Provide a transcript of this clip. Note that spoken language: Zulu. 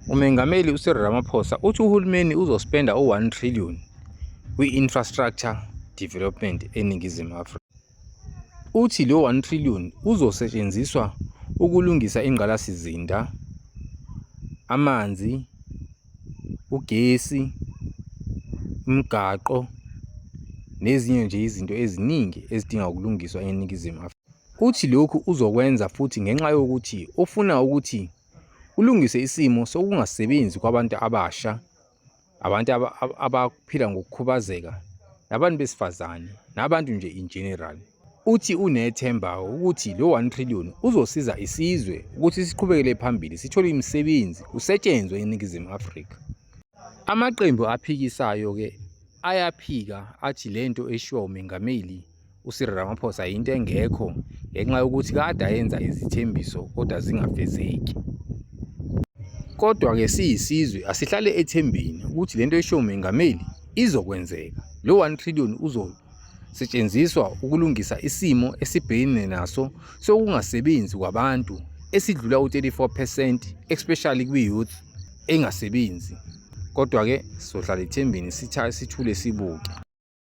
Umengameli uCyril Ramaphosa uthi uhulumeni uzospenda u-1 trillion kwi-infrastructure development eNingizimu Afrika. Uthi lo 1 trillion uzosetshenziswa ukulungisa ingqalasizinda, amanzi, ugesi, imigaqo nezinye nje izinto eziningi ezidinga ukulungiswa eNingizimu Afrika. Uthi lokhu uzokwenza futhi ngenxa yokuthi ufuna ukuthi kulungiswe isimo sokungasebenzi kwabantu abasha, abantu abaphila ngokukhubazeka nabantu besifazane nabantu nje in general. Uthi unethemba ukuthi lo 1 trillion uzosiza isizwe ukuthi siqhubekele phambili sithole imisebenzi kusetshenzwe eNingizimu Afrika. Amaqembu aphikisayo-ke ayaphika athi lento eshiwo umengameli uCyril Ramaphosa yinto engekho ngenxa yokuthi kade ayenza izithembiso kodwa zingafezeki. Kodwa-ke siyisizwe asihlale ethembeni ukuthi lento eshiwo umengameli izokwenzeka. Lo 1 trillion uzosetshenziswa ukulungisa isimo esibhekene naso sokungasebenzi kwabantu esidlula u-34% especially kwi-youth engasebenzi. Kodwa-ke sizohlala ethembeni sithule sibuke.